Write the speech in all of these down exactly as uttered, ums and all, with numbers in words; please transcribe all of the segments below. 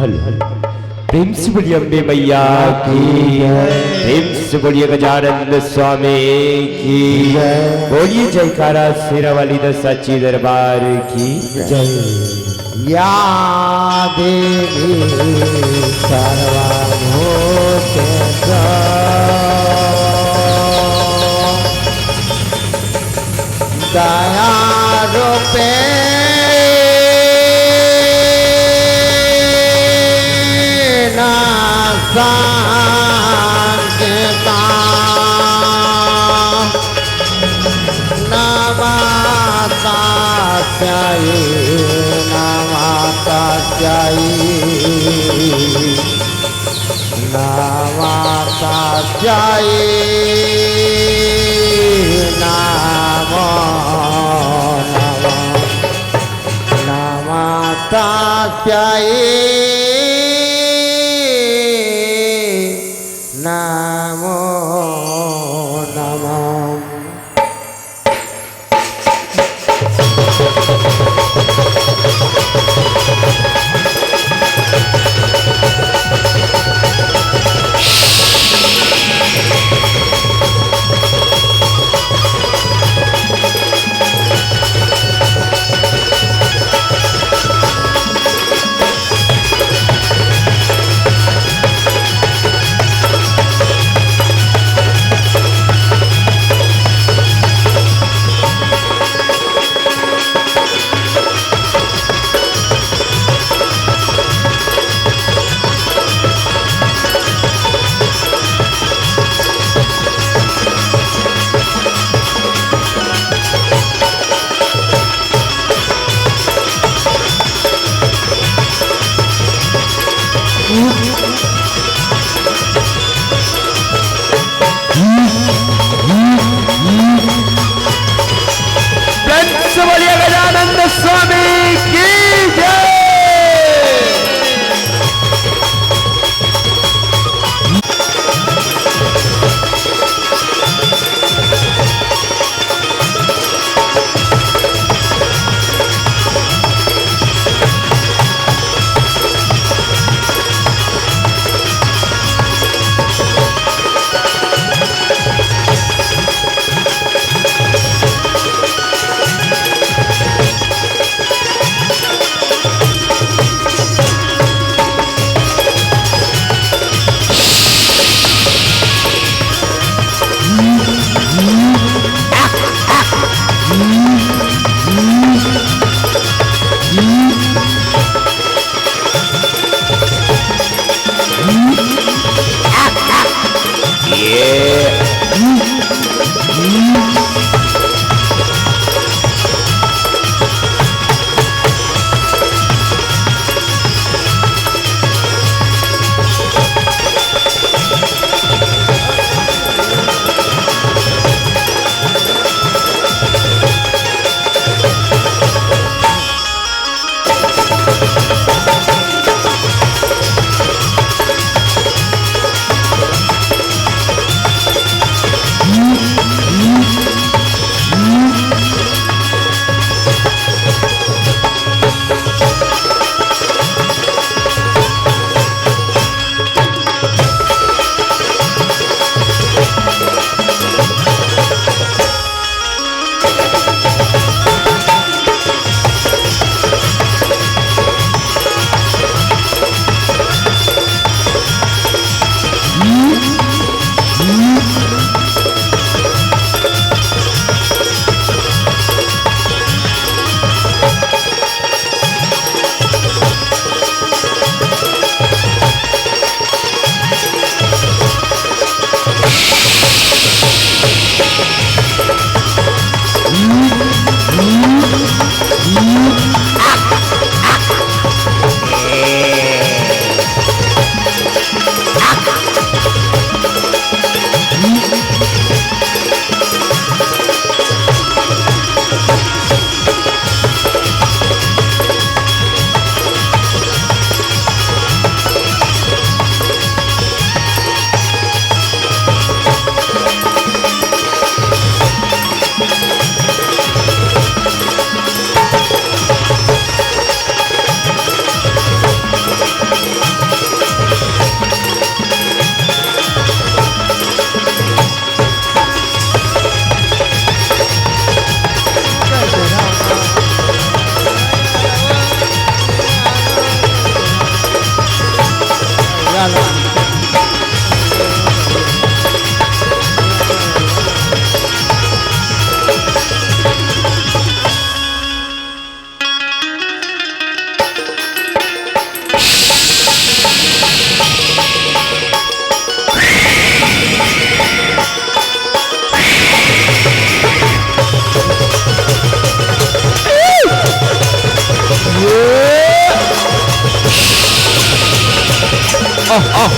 प्रेम से बोलिए अम्बे मैया की। प्रेम से बोलिए गजानंद स्वामी की। बोलिए जयकारा शेरा वाली द सच्ची दरबार की। जय। या देवी सर्वभूतेषु दयारूपेण संस्थिता। नमस्तस्यै, नमस्तस्यै, नमस्तस्यै नमो नमः। नमस्तस्यै नमो नमः।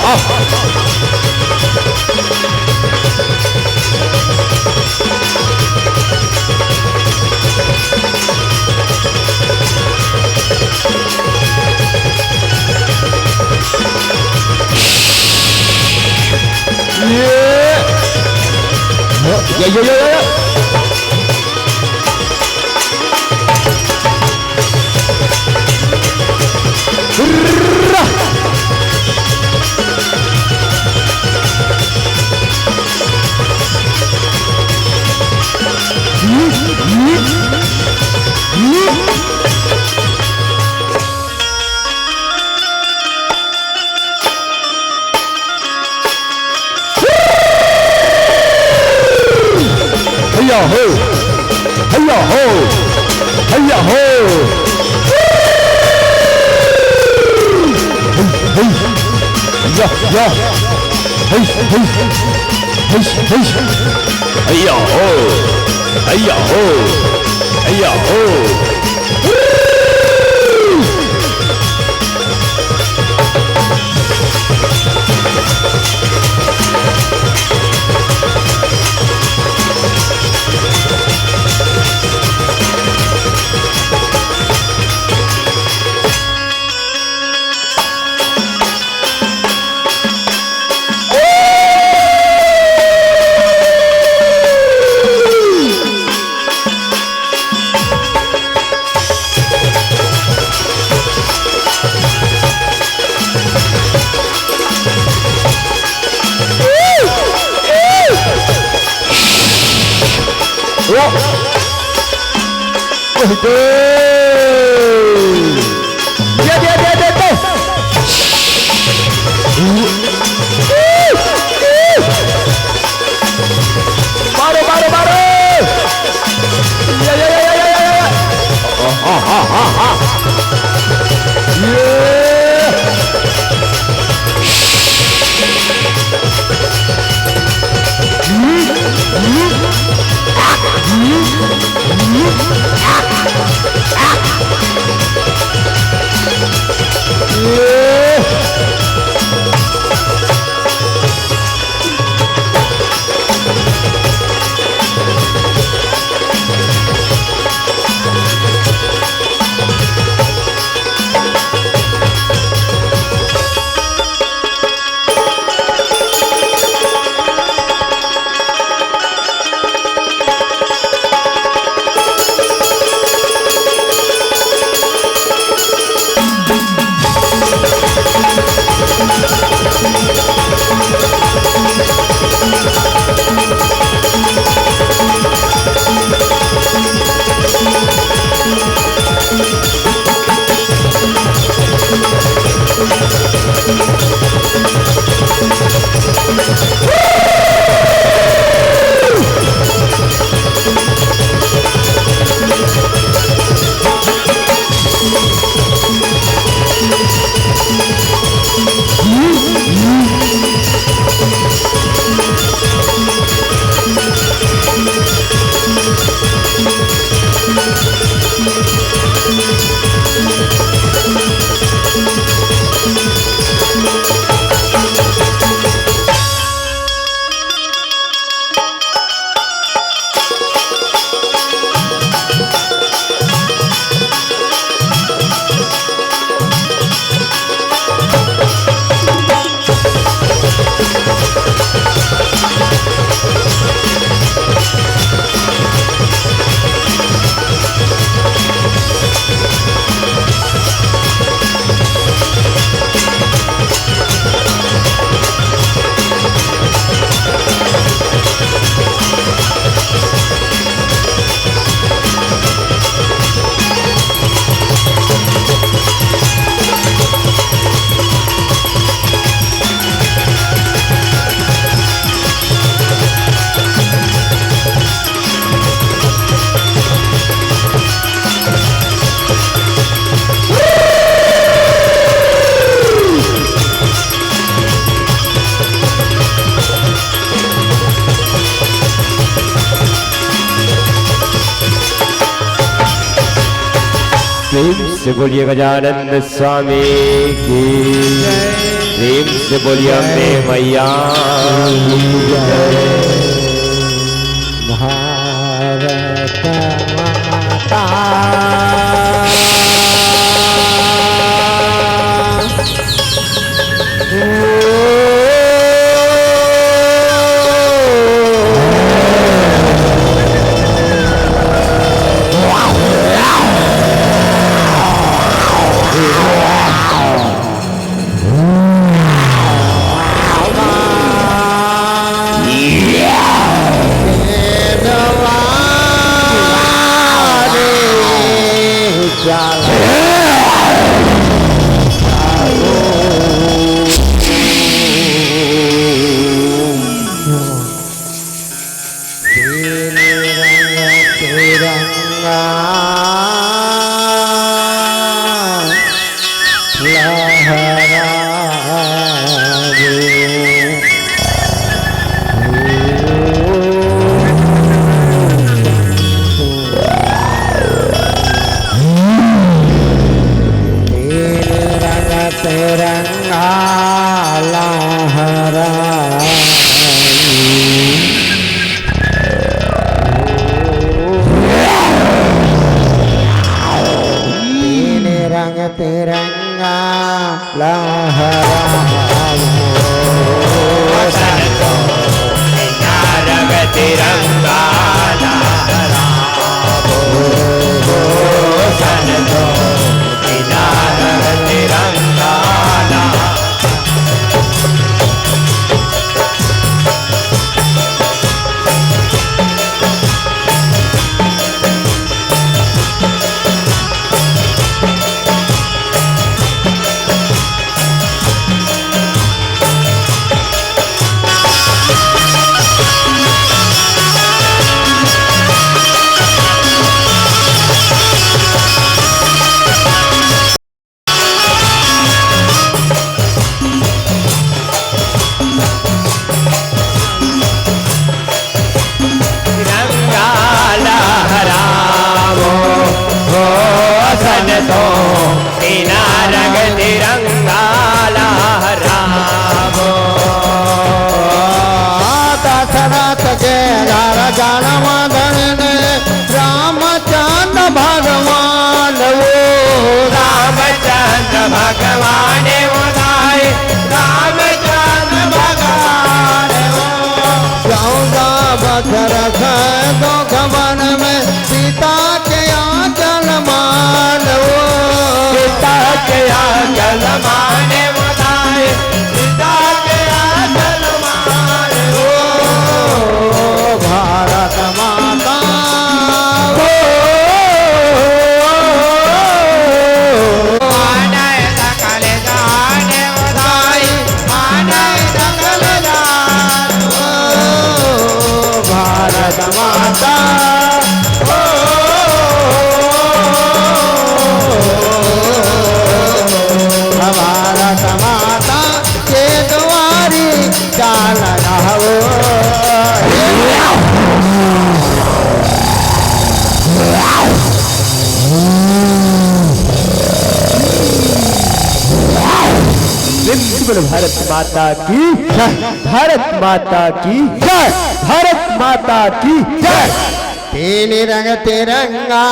आह। ये। ये, ये, ये, ये, ये। हैया हो, हैया हो, हैया हो। या, या। हैया हो, हैया हो, हैया हो। मारो, मारो, मारो। या, या, या। ये। प्रेम से बोलिए गजानंद स्वामी की। प्रेम से बोलिए अम्बे मैया की जय। भारत माता। तेरे रंग तिरंगा लहरावे। तेरे रंग तिरंगा लहरावे। तेरे रंग तिरंगा लहरावे। तिरंगा लहरावे। तिरंगा लहरावो, हो संतो, तेरा रंग तिरंगा लहरावो। दशरथ के घर जन्म धन ने रामचंद्र भगवान वो। रामचंद्र भगवान वो राय, रामचंद्र भगवान वो। चौदह बछर सैदोख वन में सीता के आंचल मान वो। सीता के आंचल माने वो राय, सीता के आंचल माने वो। भारत माता वो। माने सकल जाने वो राय, माने सकल जाने वो। भारत माता, ओ, भारत माता के दुआरी चाल रहो। प्रेम से बोलो भारत माता की जय, भारत माता की जय, भारत माता की जय। तीन रंग तिरंगा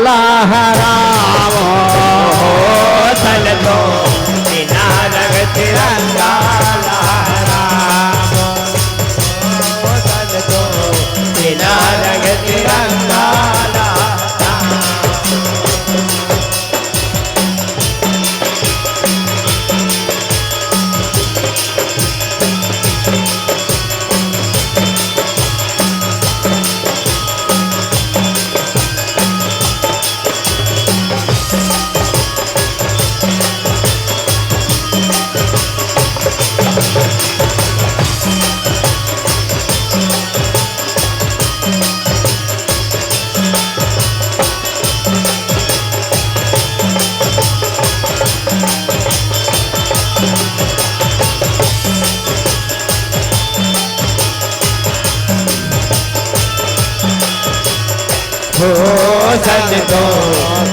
लहरावो। हो सन तो तीन रंग तिरंगा लहरावो। हो सन तो तीन रंग तिरंगा लहरावो। हो संतो,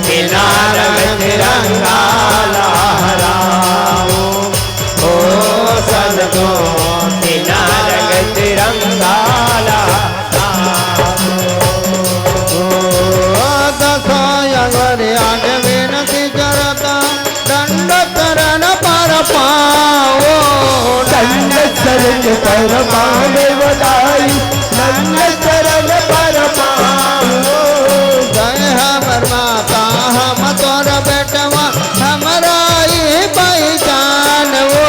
तीन रंग तिरंगा लहराओ। हो दस अंगुरी आगे विनती करता, दंड चरण पर पाओ। दंड चरण पर पावे बधाई, दंड चरण पर पाओ। जय हमर माता, हम तोर बेटवा, हमरा ई पहचान वो।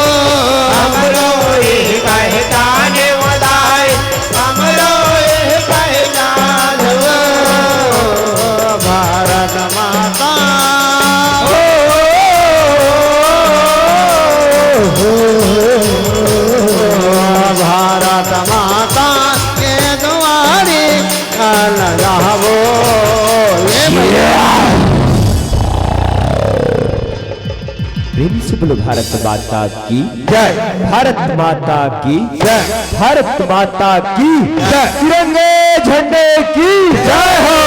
हमरो ई पहचान वो दाई, हमरो ई पहचान वो। भारत माता, ओ, भारत माता के दुआरी आन रहबो। ये भैया। प्रेम से बोलो भारत माता की जय। भारत माता की जय। भारत माता की जय। तिरंगे झंडे की जय हो।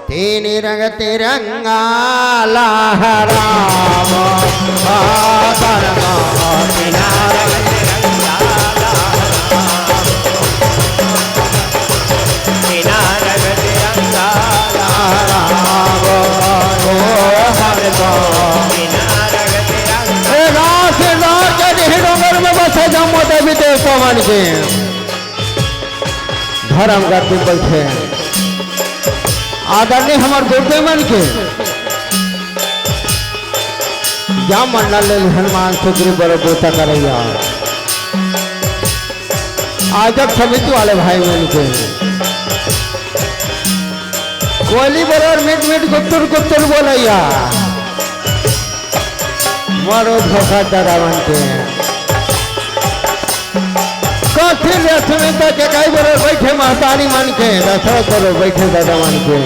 तीन रंग तिरंगा लहराओ, भारत माता। ए गाँव से गाँव के डीह डोंगर में बसे जम्मो देवी देवता मन के धर्म गद्दी बइठे आदरणीय हमर गुरुदेव मन के या मंडल ले हनुमान सुग्रीव बड़ बूता करैया। आयोजक समिति वाले भाई मन के कोयली बरोबर मीठ मीठ गुत्तुर गुत्तुर बोलैया। मरो धोखा दादा मन के। कथी ले सुनी तो के कई बरोबर बैठे महतारी मन के, दसरो करो बैठे दादा मन के।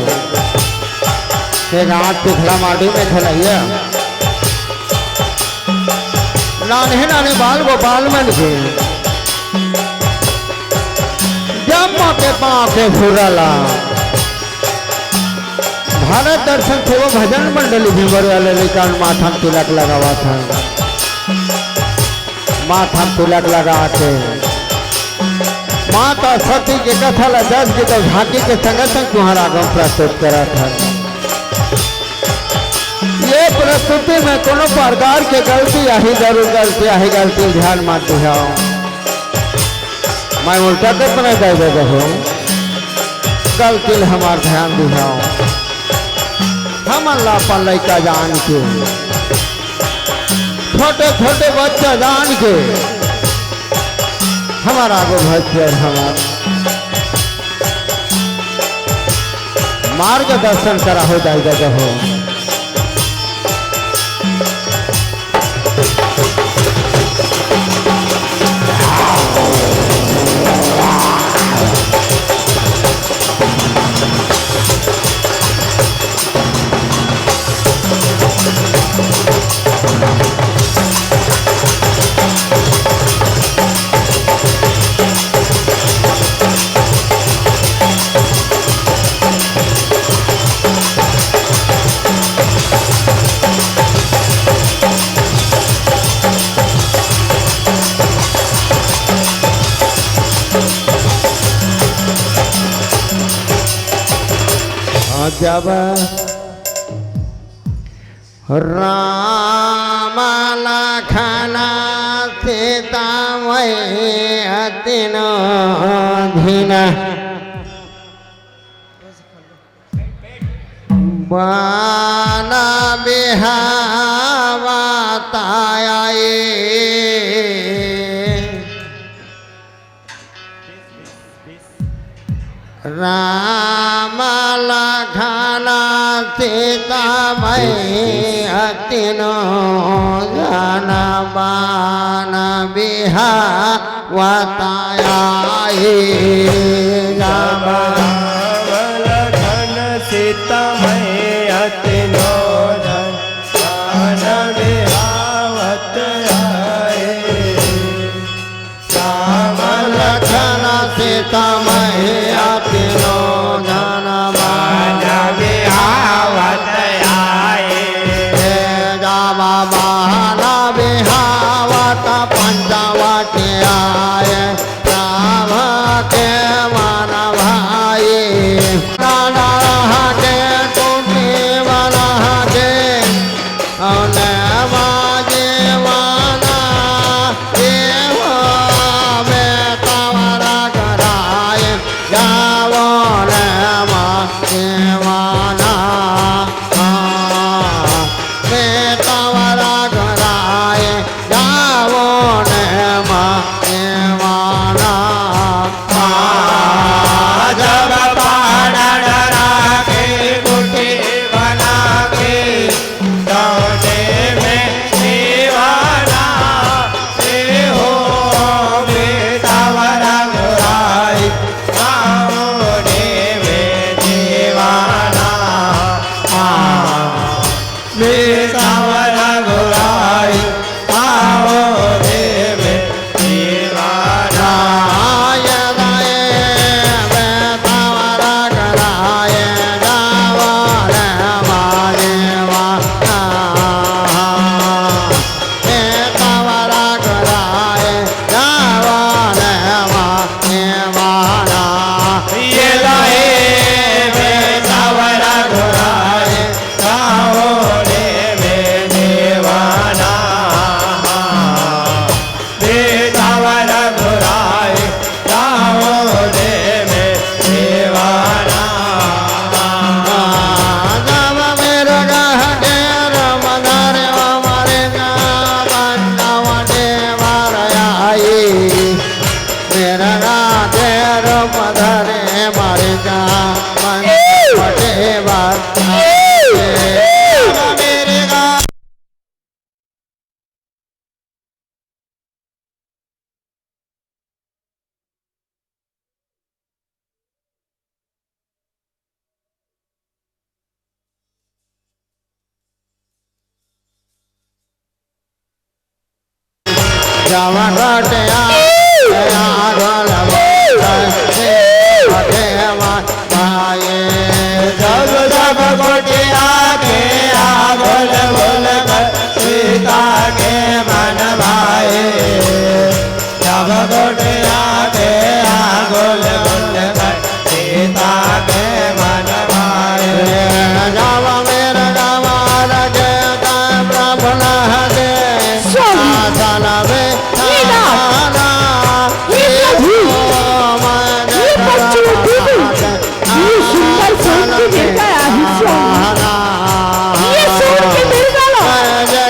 के गाँव पिछला माटी में खेलैया। नान्हे नान्हे बाल गोपाल मन के जम्मा के पाँव के फुरला। भारत दर्शन सेवा भजन मंडली भी बरुआ ललिकान माथा में तिलक लगावा था। माथा में तिलक लगा के माता सती के कथा ला जस के तो झांकी के संगे संग तुम्हारा आगम प्रस्तुत करा था। ये प्रस्तुति में कोनो प्रकार के गलती आही, जरूर गलती आही, गलती ध्यान मत दिहाओ। मैं उल्टा कर बनाए दे दे हूँ, गलती ले हमार ध्यान दिहाओ। हमन ला अपन लइका जान के, छोटे छोटे बच्चा जान के, हमारा आगो भज के हमार मार्गदर्शन करा हो जाए जगह हो। जब राम लखन सीता मैया तीनों दिन बन बिहावत आए। राम लखन सीता मैया तीनों जन बन बिहावत आए। राम लखन सीता मैया तीनों जन बन बिहावत आए। राम लखन सीता मैया तीनों जन बन बिहावत आए। हे राम बन बिहावत पंचवटी आए। राम जब गोटिया के आगोल बोल कर सीता के मन भाए। जब जब गोटिया के आगोल बोल कर सीता के मन भाए। जब गोटिया के आगोल बोल कर सीता के मन भाए। जब मेरा गंवार के तब प्रभु नहा दे। स्वामी, आसन में ये ना, आना। हे प्रभु, ये बच्चों को भी, ये सुंदर सोन के मिल गया है स्वामी। ये सोन के मिल गया,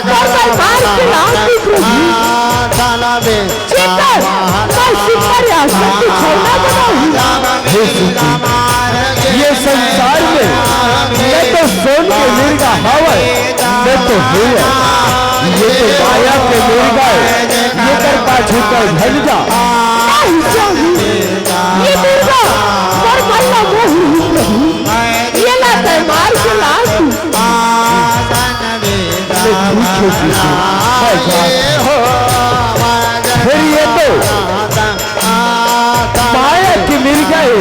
पर मैं मार के लान दूं प्रभु। चित्तर, मैं सुंदर आसन बिछौना बनाऊंगा। हे सुखी, ये संसार में मैं तो सोन के मिर्गा हवय, मैं तो हवय, ये तो माया के मिर्गा है, ये कर पाछू कर भज जा। नहीं स्वामी, ये मिर्गा पर मल्ला मोहन ही प्रभु, ये ला तय मार के लान दूं। अरे ठीक है जीसू, भाई साहब। फिर ये तो माया की मिर्गा है,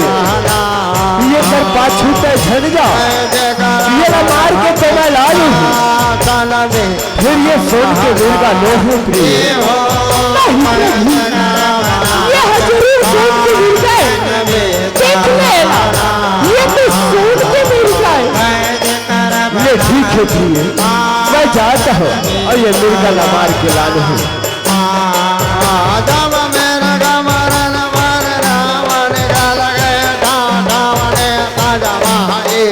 ये कर पाछू तय झन जा, ये ला मार के तो मैं ला लूं। फिर ये सोन के मिर्गा नोहे प्रिय। नहीं प्रभु, ये जरूर सोन के मिर्गा है, देख लेना, ये तो सोन के मिर्गा है। ये ठीक है प्रिय, मैं जाता हूँ और ये मिर्गा ला मार के लान हूँ। जब मेरा गमरन वर रावण का लगे ठाठावने तजमाए।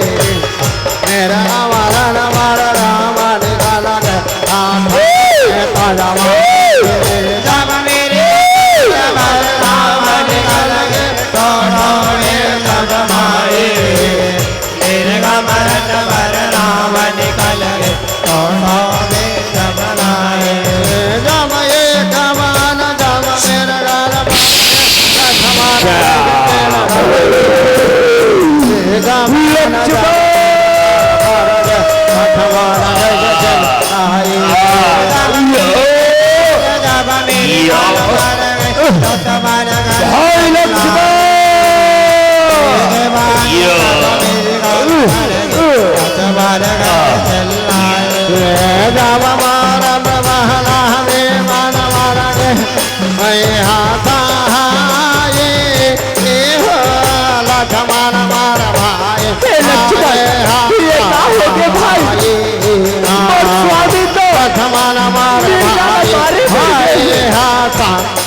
मेरा गमरन वर रावण का लगे ठाठावने तजमाए। जब मेरे गमरन रावण का लगे ठाठावने तजमाए। तेरे का मरण वर रावण निकल गए, दोनों में जब लाए। जब एक बाण जब मेरे गाल पर, जब लक्ष्मण! जब मेरे गाल पर, जब मेरे गाल पर, भाई लक्ष्मण! हे लक्ष्मण, ये का हो गए भाई? मोर स्वामी तो लक्ष्मण मार भाई, मारे भाई, भाई।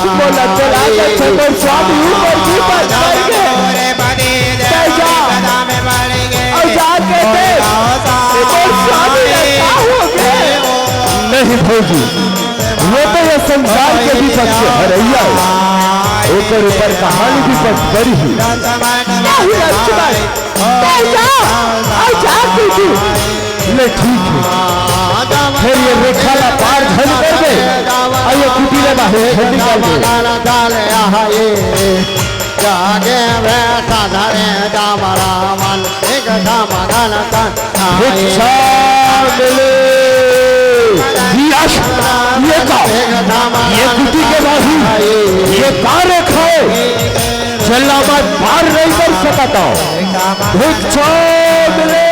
बोला, चला के छतर स्वामी ऊपर विपद करके तय जा। और जाके देख, ये मोर स्वामी ला का हो गए? नहीं भौजी, वो तो ये संसार के विपद के हरैया है। ओकर ऊपर कहानी विपद बड़ी ही। नहीं लक्ष्मण, तय जा, और जा तू। ले ठीक है, फिर ये रेखा ला पार झन करबे, अउ ये कुटी ले बाहिर झन निकलबे। जागे बैठा धरे जाम रावण, एक धाम धन तन आए। भिक्षा मिले। यश, ये का, ये कुटी के बाहिर, ये का रेखा है? चला मैं पार नहीं कर सकता। भिक्षा मिले।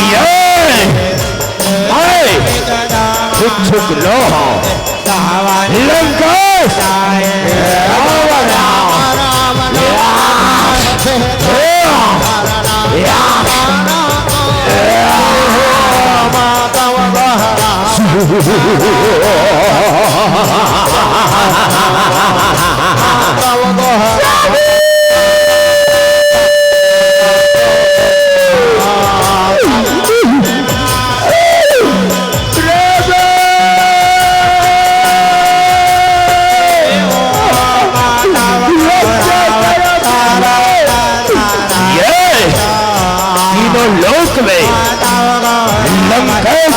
ये, ये, छुक छुक लो। लंकेश! रावण! ये तीनों लोक में लंकेश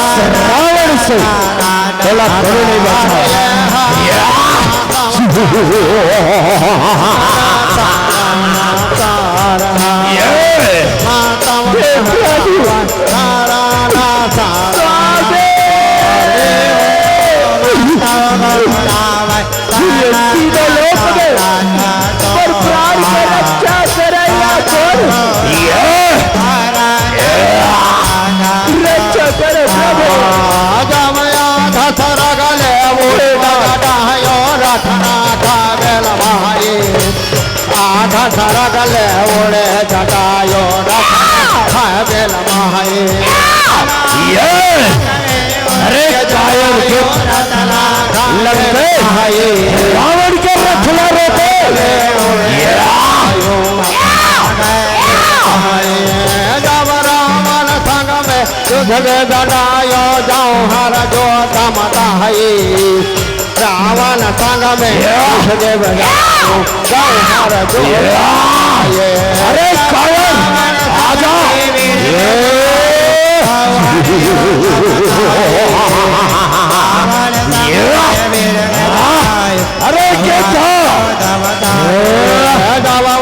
रावण तोला कोनो नहीं बचा। ये सीधा लोक में पर प्राण के रक्षा करे या कौन? ये रक्षा करे प्रभु। आधा सरग ले उड़े जटायो रखना था बेल भाई। आधा सरग ले उड़े जटायो रखना था बेल भाई। ये अरे कायर के लंके रावण के रथ ला रोके। जब रावण संग में युद्ध में दंडायो जाऊं हर जो तमताई। रावण संग में युद्ध में दंडायो जाऊं हर जो ये। अरे कायर, आजा। ये। ये। अरे के था? ये कायर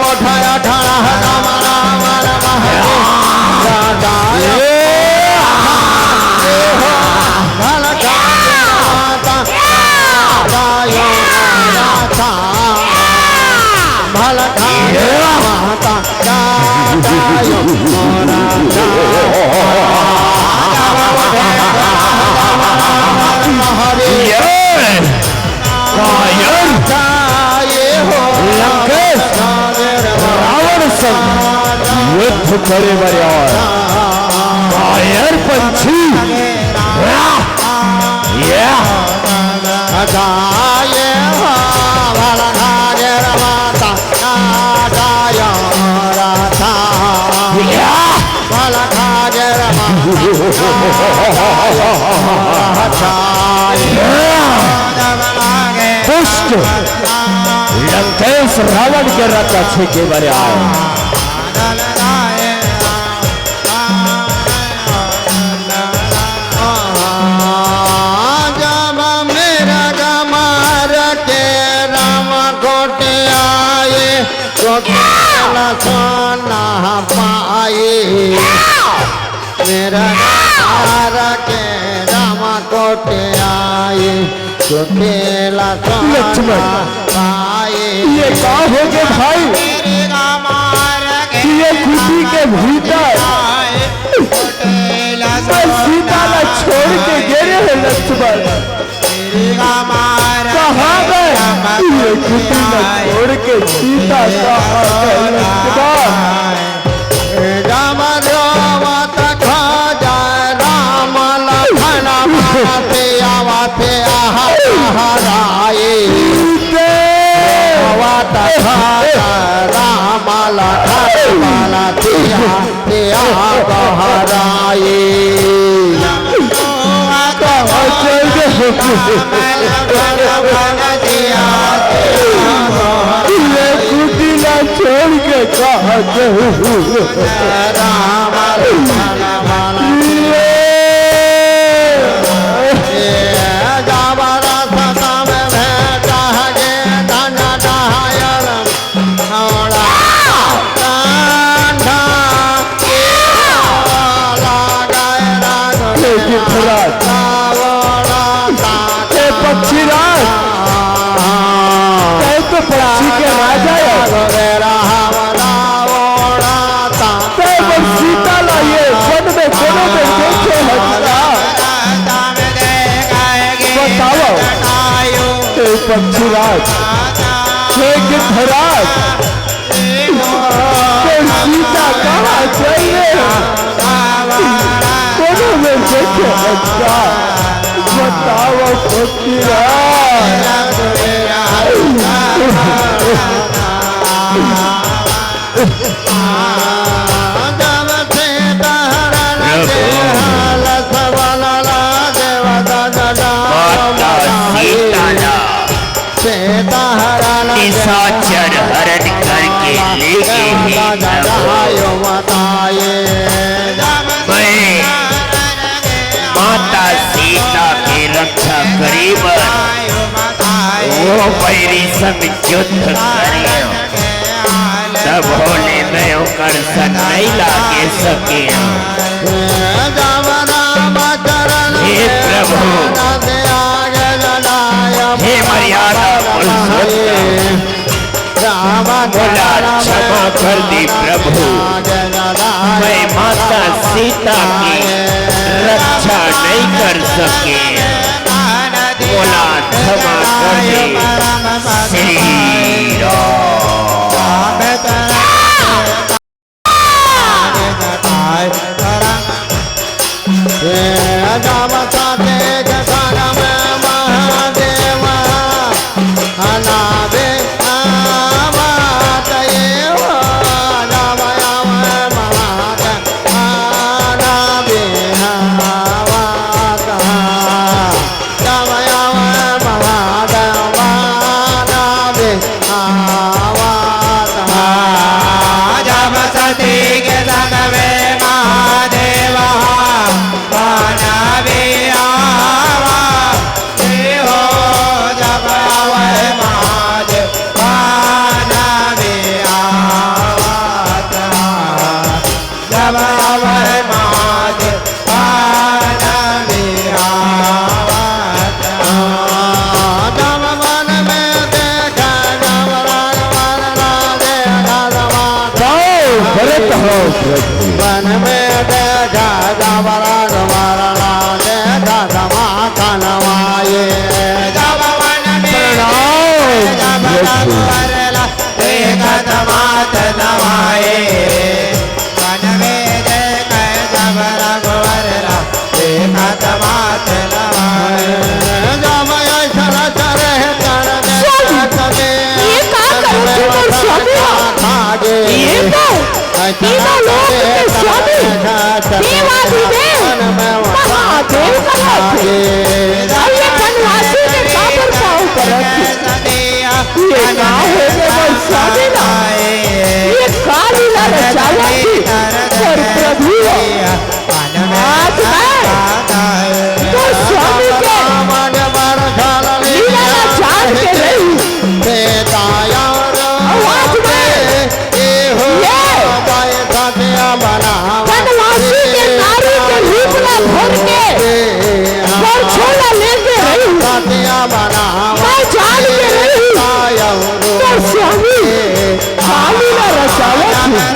लंकेश रावण संग युद्ध करे बर आय। कायर पंछी, या, या। या। दुष्ट लंकेश रावण के रथ छेके बर आय। जब मेरा गमार के राम कोट आए, तो केला सोना पाए। मेरा गमार के राम कोट आए, तो केला सोना लक्ष्मण। पाए। ये का हो गए भाई? मेरे गमार के ये खुशी के भीतर मैं सीता ला छोड़ के गे रेहे लक्ष्मण। कहाँ गए? ये खुशी ला छोड़ के सीता कहाँ गए लक्ष्मण? राम रोवत खा जा राम लखन मानते आवते हराए। आवत खा जा राम लखन मानते आ गहराई। ये कुटिला छोड़ के कहाँ जाऊँ? हे गिद्धराज, हे पक्षीराज, तैं तो पक्षी के राजा हे। तैं बर सीता ला ये वन में कोनो में देखे हस का? बताओ, हे पक्षीराज, हे गिद्धराज, तोर सीता कहाँ चल रे? कोनो में देखे हस का? बताओ फकीरा। माता सीता ला निशाचर हरण करके ले गे हे प्रभु। मैं माता सीता बर वो बैरी संग युद्ध करेंव, तभो ले मैं ओकर संग नइ लागे सकेंव। हे प्रभु, हे मर्यादा पुरुषोत्तम, मोला क्षमा कर दे प्रभु, मैं माता सीता की रक्षा नहीं कर सके, मोला क्षमा कर दे श्री राम। आवत हा। जब सती के संग में महादेव बन भी आवत हो, जब आवै महादेव बन भी आवत हा। जब आवै महादेव बन भी आवत हा। जब वन में देखे, जब राघवन ला देखे, जब भरत हो प्रभु। वन में देखे, जब राघवन ला देखे, जब माखन माई। जब वन में प्रणाम देखे, जब प्रभु। रघुवर ला देखत मात नवाए। वन में देखे जब रघुवर ला, देखत मात नवाए। जब ऐसन चढ़े चढ़ में स्वामी, ये का करो तुम और स्वामी? ये तो तीनों लोक के स्वामी, देवाधिदेव महादेव कहाथे। अब ये बनवासी के काबर पाँव परत हे? ये का हो गे मोर स्वामी ला? ये का लीला रचावत हे मोर प्रभु? आज मैं मोर स्वामी के लीला ला जान के रही। अउ आज मैं ये बनवासी के नारी के रूप ला धर के परछो ला लेके रही। मैं जान के रही मोर स्वामी का लीला रचावत हे।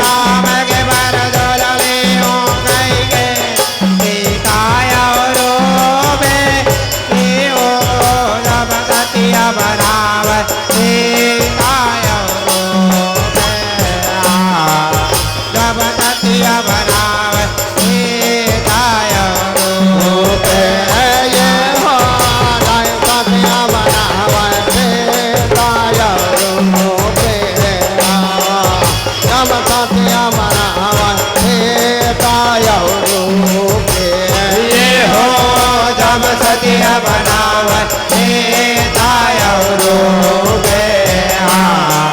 बनावत सीता अउ रूप। ये हो दाई सतिया बनावत सीता अउ रूप। जब सतिया बनावत सीता अउ रूप। ये हो जब सतिया बनावत सीता अउ रूप। हाँ।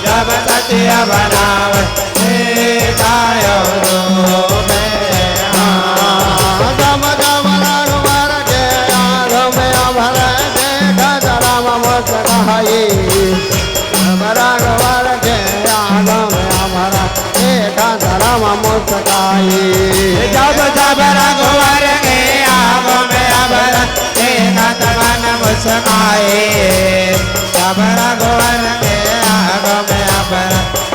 जब सतिया बनावत सीता अउ रूप। हाँ। जब जब रघुवर के आँख में अभय देखत राम मुस्काई। जब रघुवर के आँख में अभय देखत राम मुस्काई। जब जब रघुवर के आँख में अभय देखत मन मुस्काए। जब रघुवर के आँख में अभय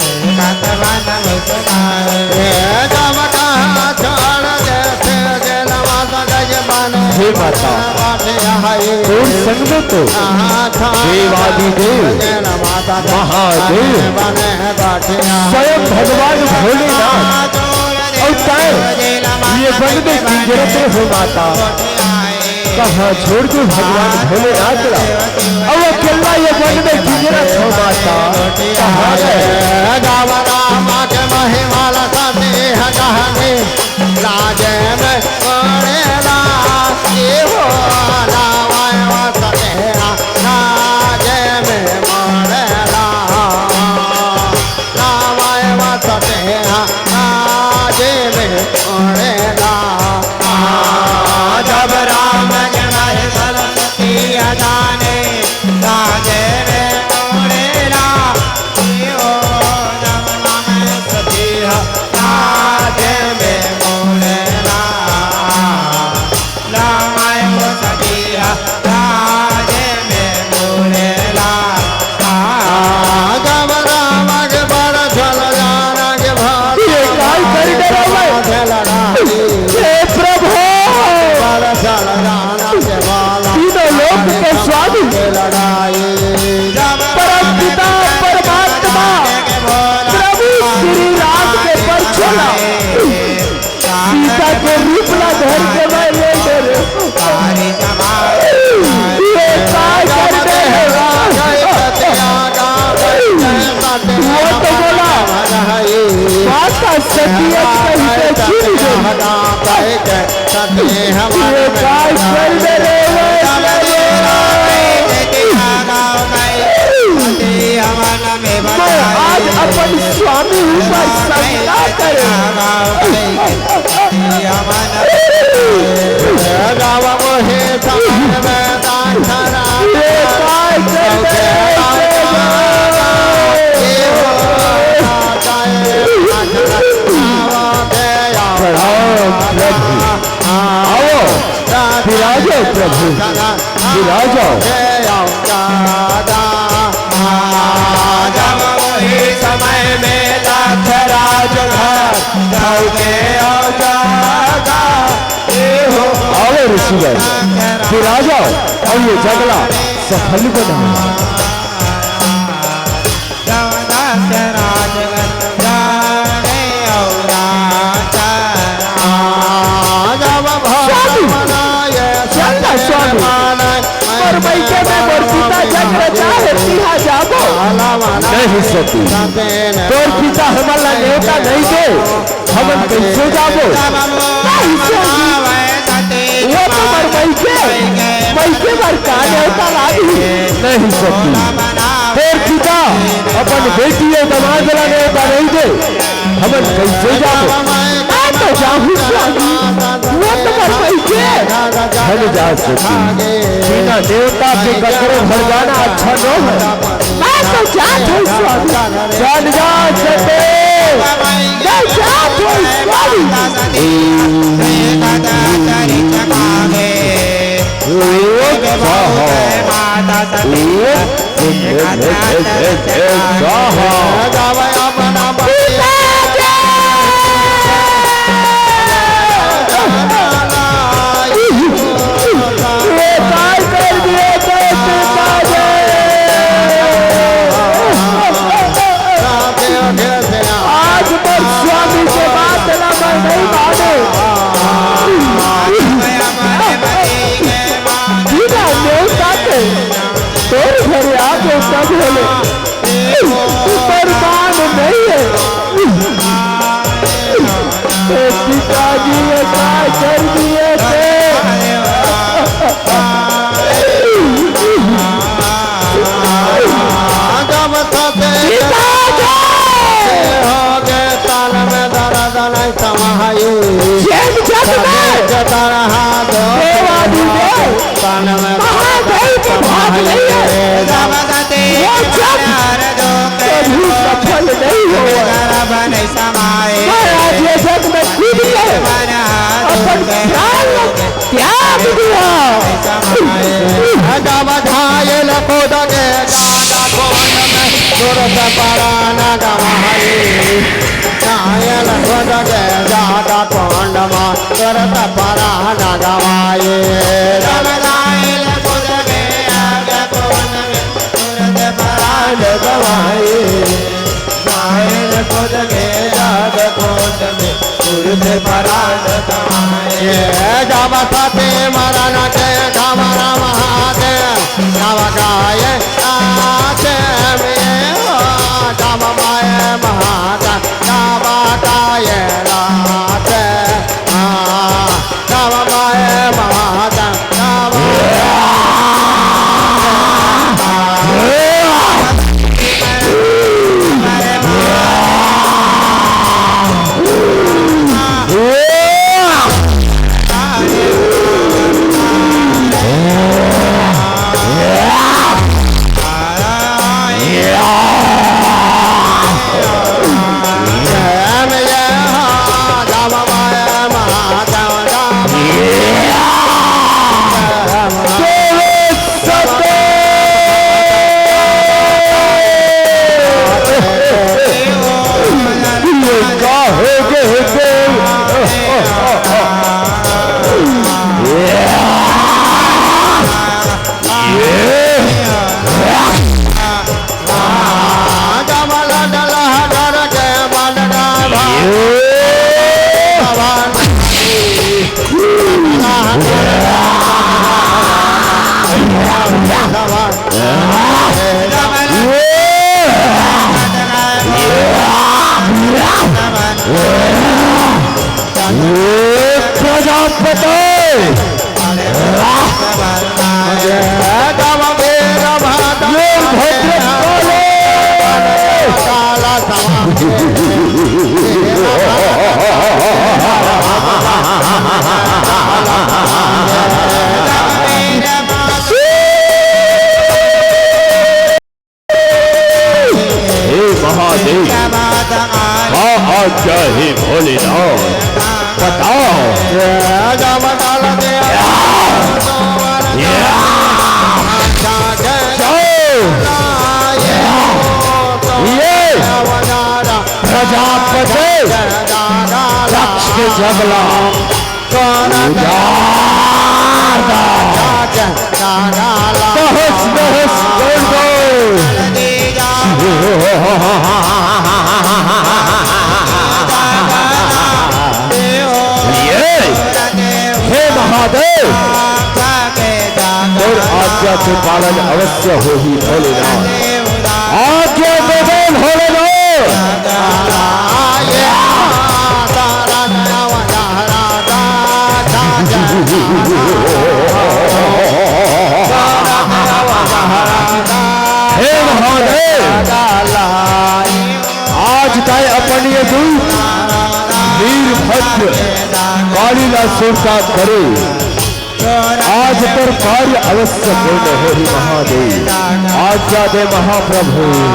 देखत मन मुस्काए। जब कहा छोड़ दे सिर के नवा सजय बन हे माता, बाटे आई। तोर संग में तो कहा छोड़ देवादिदेव दे सिर के नवा सजय महादेव बन बाटे आई। स्वयं भगवान भोलेनाथ अउ तैं ये बन में किंजरत हो माता। कहाँ छोड़ दे भगवान भोलेनाथ ला, अउ अकेल्ला ये बन में किंजरत हो माता। कहाँ गए? गावा रामा के महिमा ला सती ह कहानी, लाजे में पड़ेला, ये हो लावा सती ह लाजे में पड़ेला। रामायण सतेहा राजे में उड़ेला। आ, जब राम के मारे सरस्वतिया ये काय कर दे रे वैष्णव? मैं आज अपन स्वामी ऊपर शंका करे। ये काय कर दे रे वैष्णव? प्रणाम प्रभु। आओ, विराजो प्रभु, विराजो। समय में दक्षराज घर, सबके जागा। आओ ऋषिवर, विराजो, और ये जगला सफल बनाओ। स्वामी, चल ना स्वामी, मोर मइके में मोर पिता जग रचा हे, तिहा जाबो। नहीं सती, तोर पिता हमन ला नेवता नहीं दे, हमन कइसे जाबो? नहीं स्वामी, वो तो मोर मइके, मइके बर का नेवता लागी? नहीं सती, तोर पिता अपन बेटी अउ दमाद ला नेवता नहीं दे, हमन कइसे जाबो? मैं तो जाहूं स्वामी, वो तो मोर मइके। हम जा सकी, बिना नेवता के ककरो घर जाना अच्छा नो हे। मैं तो जात हूं स्वामी। चल जा सती। मैं जात हूं स्वामी। आज मोर स्वामी के बात ला मैं नहीं मानू। बिना नेवता के तोर घरे आके सब होले। प्रमाण नहीं हे। ए पिताजी, ये काय कर दिए थे? पिताजी! हो गए तन में दर्द नहीं समाई। जेन जग में देवादिदेव महादेव के भाग नहीं हे, वो जग कभी सफल नहीं होगा। मैं आज ये जग में कूद के अपन प्राण त्याग दिया। जब घायल खुद के जादा कोन में सुरत परान गवाई। घायल खुद के जादा कोन में सुरत परान गवाई। जब घायल खुद के जादा कोन में सुरत परान गवाई। घायल खुद के जादा कोन में सुरत परान गवाई। जब सती मरण के घबरा महादेव, जब गाए आते में हो, जब माए महादेव, जब गाए राते, हाँ, जब माए महादेव, जब पते। ये भद्रकाली। हे महादेव, का आज्ञा हे भोलेनाथ, बताओ। या, या, जाओ। ये प्रजापति दक्ष के जबला उजाड़ दो। तहस नहस कर दो। ये, हे महादेव, तोर आज्ञा के पालन अवश्य होही भोलेनाथ। आज्ञा दे दे भोलेनाथ। हे महादेव, आज तैं अपन ये दूत वीरभद्र काली ला सुरता करे। आज तोर कार्य अवश्य पूर्ण होही महादेव। आज्ञा दे महाप्रभु।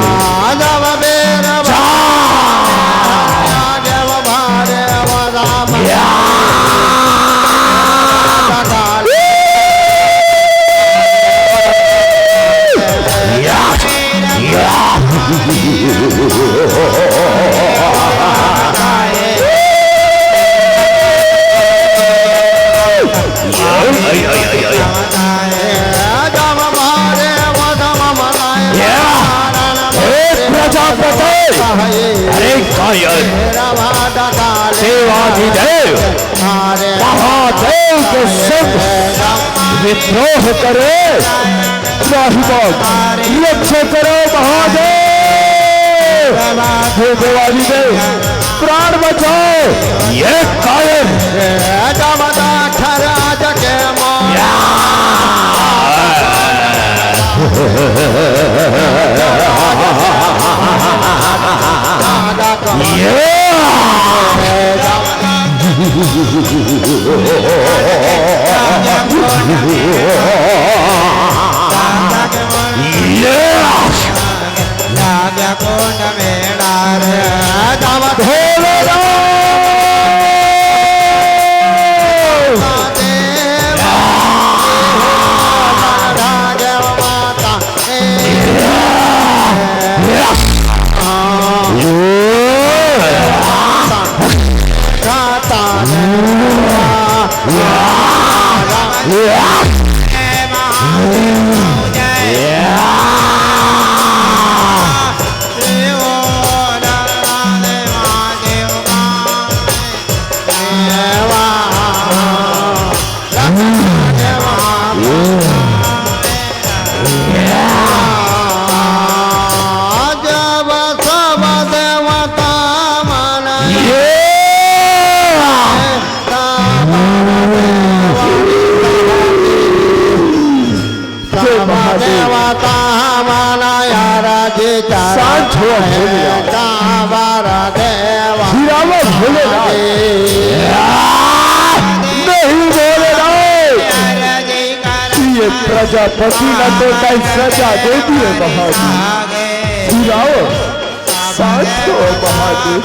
हे प्रजापति, अरे कायर, देवाधिदेव महादेव के संग विद्रोह करे। त्राहि मांग, रक्षा करो महादेव। हे देवाधिदेव, प्राण बचाओ। ये कायर। या। ये। जय महादेव। शांत हो भोलेनाथ। गिरावा भोलेनाथ। नहीं भोलेनाथ। ये प्रजापति न तो कहीं सजा दे दिए महादेव। गिरावा। शांत हो महादेव।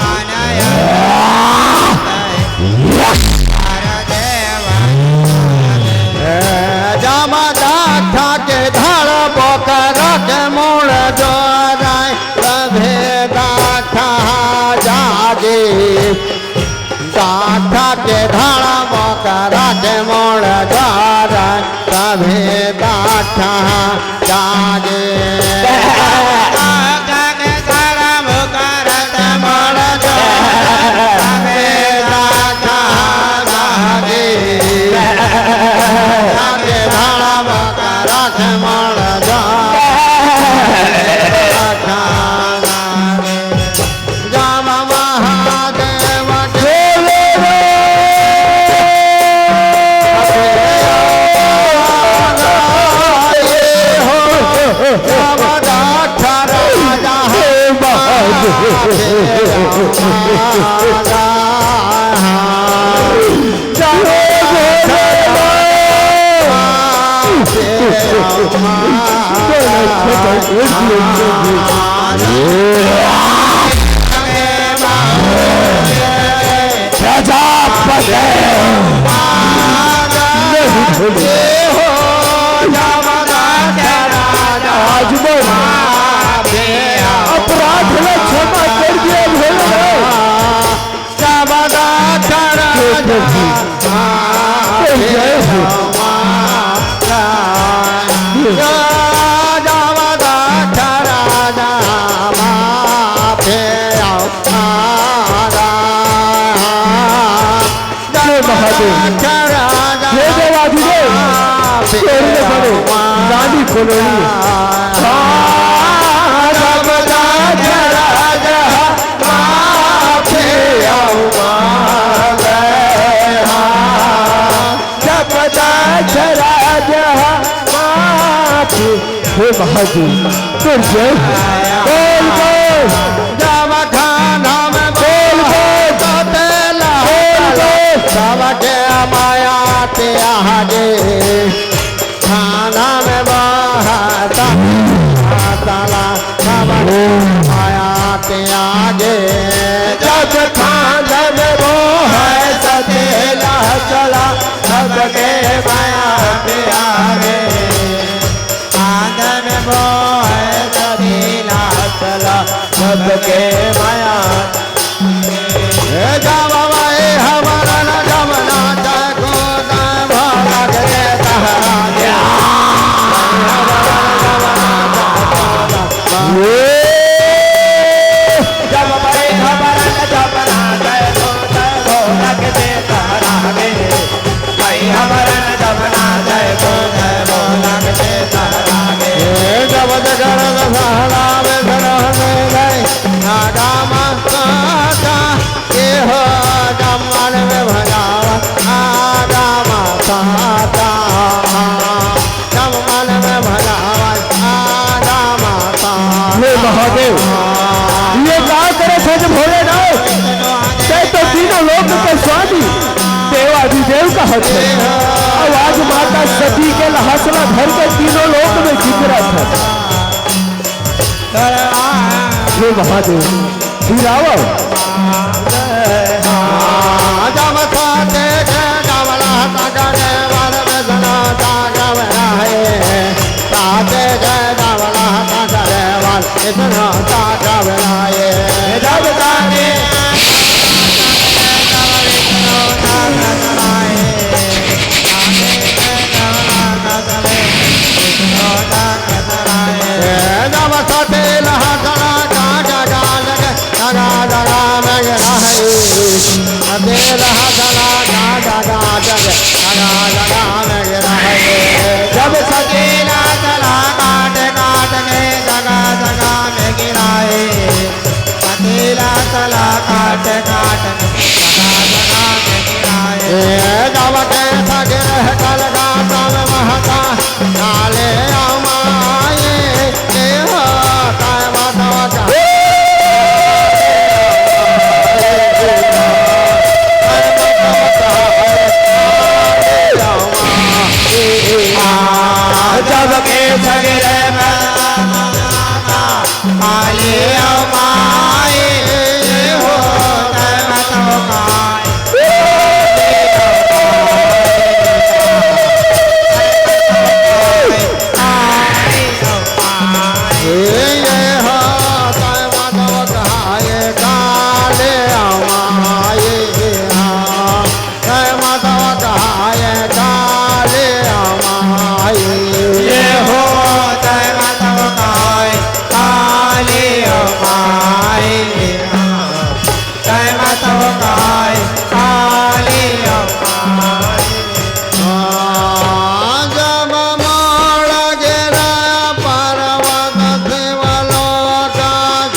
जमदाथा के धड़ बोकर के मूड़ जोराय, सभे दाथा जागे। दाथा के धड़ बोकर के मूड़ जोराय, सभे दाथा जागे। आज मैं अपराध ला क्षमा कर दिया भोले। हे प्रभु, हे जय हो। हे महादेव, हे देवाधिदेव, तोरी ले बने रानी कॉलोनी। हे महादेव, तोर जय हो। बोल, बोल। जब खाना में बोल, बोल। बोल, बोल। सबके माया त्यागे। खाना में बहता तला, सबके माया त्यागे। जब खाना में वो है सतीला चला, सबके माया त्यागे। आंगन मोहे सतीला चला, सबके माया। हे जावा भाई हमारा न जमना जाए को दाए भोला के सहारा गया। हमारा न जमना जाए को दाए भोला। जब भाई हमारा न जमना जाए को दाए भोला के सहारा गया। भाई हमारा न जमना जाए को दाए भोला के सहारा गया। हे जब जगत सहना में धन में गए। आगामा साता, ये हो जमन में भजावा, आगामा साता, जमन में भजावा, आगामा साता। हे महादेव, ये का करे थे जब भोलेनाथ? तैं तो तीनों लोक के स्वामी, देवाधिदेव कहत हे। अब आज माता सती के लहासला धर के तीनों लोक में जिकरत हे। हे महादेव, सिरावल। जब सतीला तला काट काट के जगह जगह में गिराए। पतीला तला काट काट सदा सदा के गिराए। ए जब के सगरे कलगाता में महता नाले अमाए। ए हो काय माधव का। आ जब के सगरे में आले ओ माई, ये हो तय मत हो माई। ये हो तय मत हो माई, काले ओ माई। तय माता कहाय काली अमाई। ये हो तय माता कहाय काली अमाई। तय माता कहाय काली अमाई। जब मोड़ गिरा पर्वत शिवलोक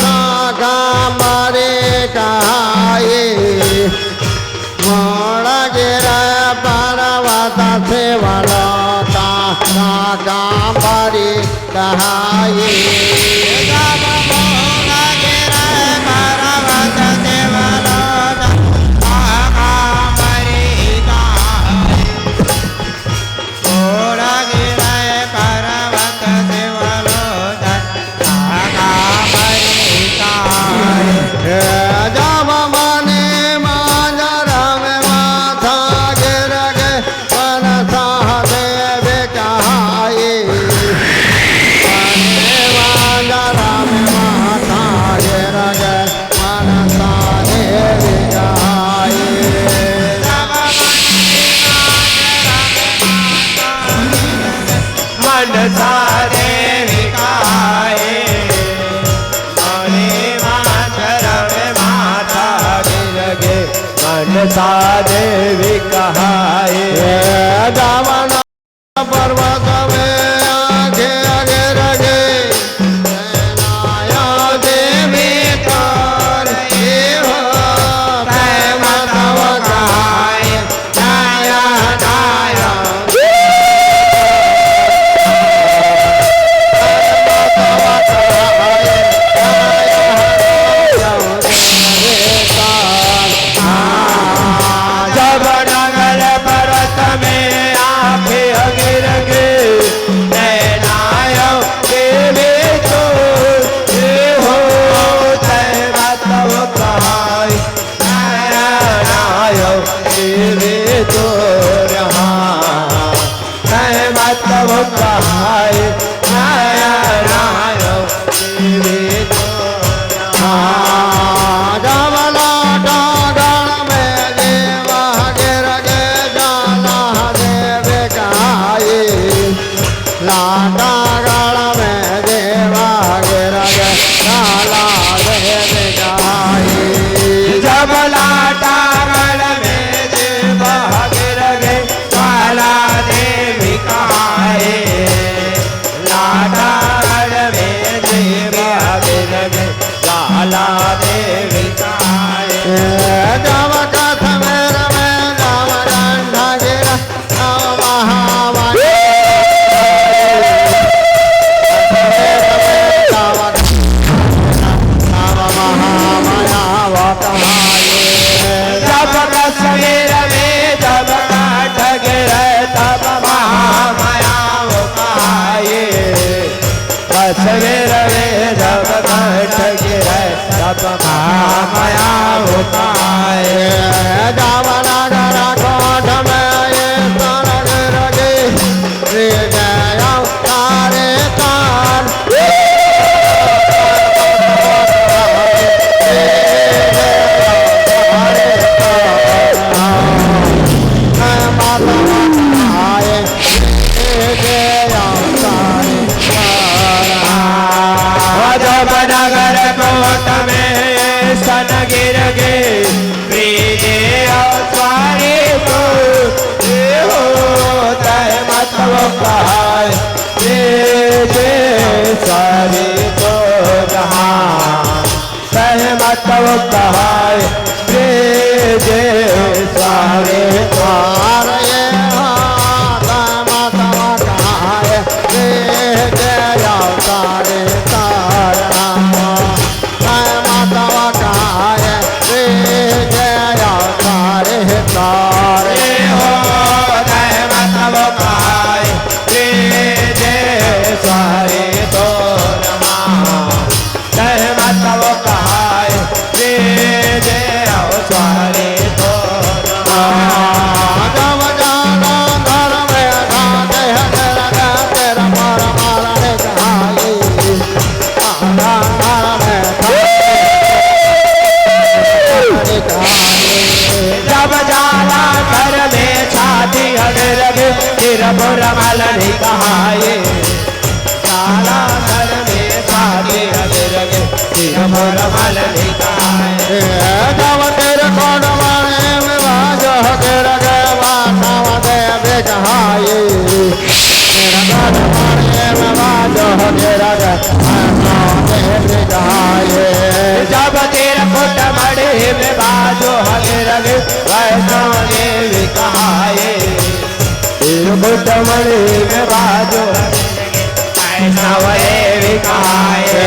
शाकंभरी कहाय। मोड़ गिरे पर्वत शिवलोक शाकंभरी कहाय। जब मोड़ गिरे सा देवी कहाई। जवन पर्वत में आंखे अगे रगे, नैना देवी तोर हो, तै मतव कहाई। जब नंगल पर्वत में आंखे अगे रगे, नैना देवी तोर हो, तै मतव कहाई। नैना देवी तोर, तै मतव कहाई। नैना देवी तोर, जब लाटा गढ़ में देवा गिर गे, जाला देवी कहाई। लाटा गढ़ में देवा गिर गे, जाला देवी कहाई। जब लाटा गढ़ में देवा गिर गे, जाला देवी कहाई। लाटा गढ़ में देवा गिर गे, जाला देवी कहाई। जब कश्मीर में जब गंडक गिरा, जब कश्मीर में जब गंडक गिरे, तब महामाया वो कहाई। कश्मीर में जब गंडक गिरे, तब महामाया वो कहाई। जब नगर कोट में ये तन गिर गे, जब नगर कोट में सन गिर गे, प्रीति अवतारी तो हो, तै मतव कहाई। प्रीति सारी तो जहां, तै मतव कहाई। प्रीति सारी तो, तै मतव कहाई। प्रीति अवतारी तो, तै मतव कहाई। प्रीति अवतारी तो हो, तै मतव कहाई। प्रीति सारी तो जहां, तै मतव कहाई। प्रीति अवतारी तो जहां, जब जाला धर्म घाट है, तेरा पर मार कहाई। जब जाला घर में छाती अगे रगे, सिर पर मल नहीं कहाए। जाला घर में छाती अगे रगे, सिर पर मल नहीं कहाए। जब तेरे कोट मारे में बाजो अगे रगे, बासावा देवी कहाए। जब तेरे कोट मड़े में बाजो हगे रगे, वैष्णव देवी कहाए। तेरे कोट मड़े में बाजो, वैष्णव देवी कहाए।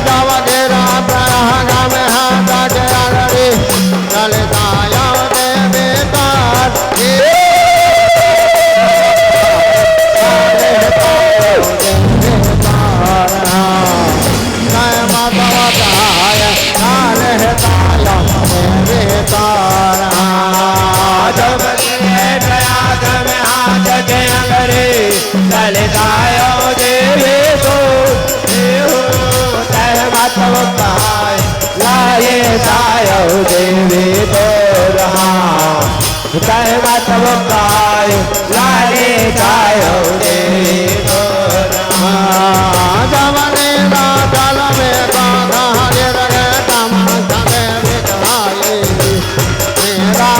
जब तेरा प्रयाग में हाथ के आगरी, ललिता देवी तार। जब गिरे प्रयाग में हाथ के अंगरे, ललितायो देवी तो, देव तय मतव काय, लालितायो देवी तो रहा। तय मतव काय, लालितायो देवी तो रहा। जवने रातल में बाधा गिर गे, तमन समे बिकाए। मेरा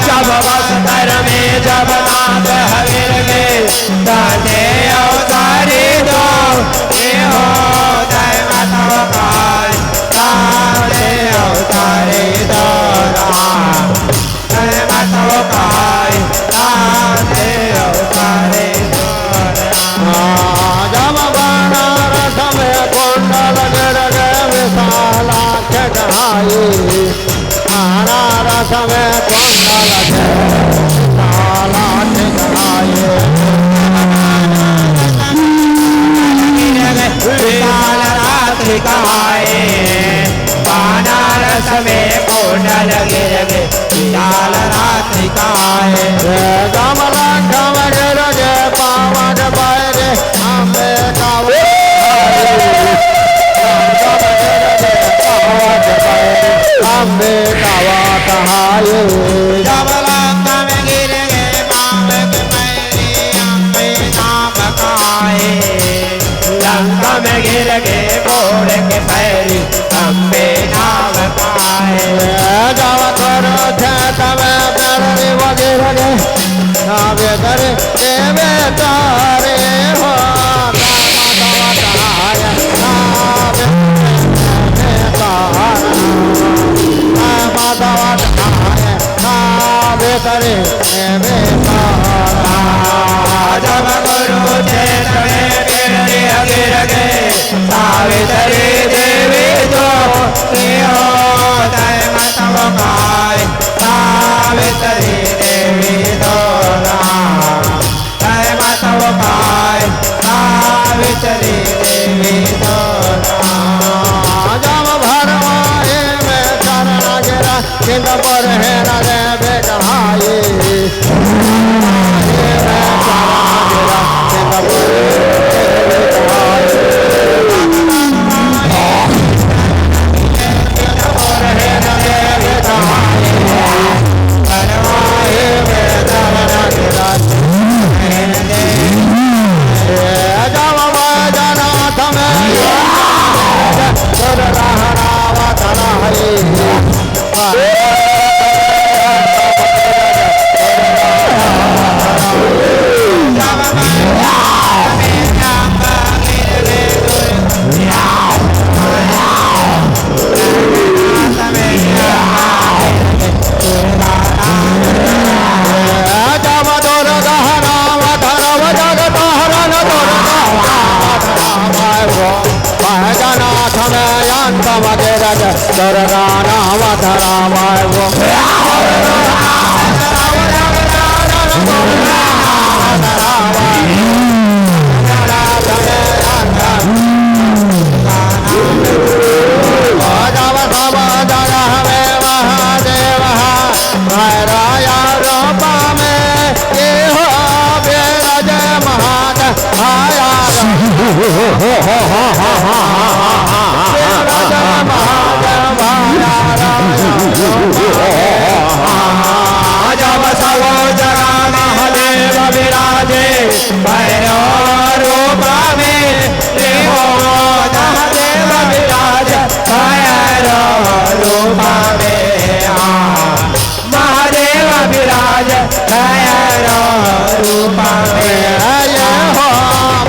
जब बस्तर में जब नाथ हविर गे, दाने अवतारी दो, ए हो दय मतवकार, दाने अवतारी दो राम। दय मतवकार, दाने अवतारी दो राम। जब बनारस में कुंडल गिर गे विशालाक्ष कहाई, बनारस में कुंडल गिर गे विशालाक्ष कहाई। विशाल रात्रि कहाए, बनारस में कुंडल गिर गे विशाल रात्रि कहाए। हे गमला गम गिर गे पावन बैरी अम्बे का अम्बे का कहाए। जब लंका में गिर गे पावन बैरी अम्बे नाम कहाए। लंका में गिर गे गोड़ के पैरी अम्बे नाम पाए। जब कुरुक्षेत्र में पैरी वो गिर गे, नाम करे देवे तारे हो। नाम तव तारे, नाम देवे तारे। नाम तव तारे, नाम करे देवे तारे। जब कुरुक्षेत्र में पैरी गिर गे, सावित्री देवी तो, ए हो दय मतवकार, सावित्री देवी तो राम। दय मतवकार, सावित्री देवी तो राम। जब भरवाए में चरण गिरा, चिंत पर है न देवे कहाई। जगन्नाथ में अंत मगे रज दुर्गा नाम धरावै वो। जब सब जगह में महादेव है, भैरव रूप में ये हो विराज महादेव। जब सब जगह महादेव विराजे, भैरव रूप में देवो महादेव विराज, भैरव रूप में। महादेव विराज भैरव रूप में। ये हो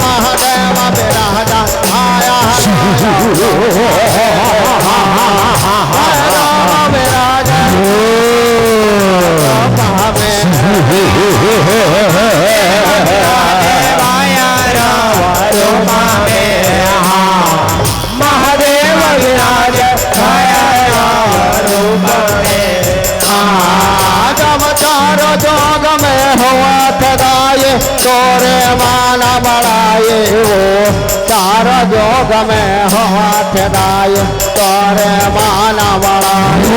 महादेव विराज भैरव रूप में। भैरव रूप में। महादेव विराज भैरव रूप में। हाँ, जब चारों जोग में हुआ थे गाय, तोरे मान बढ़ाए वो। चारों जोग में हुआ थे गाय, तोरे मान बढ़ाए।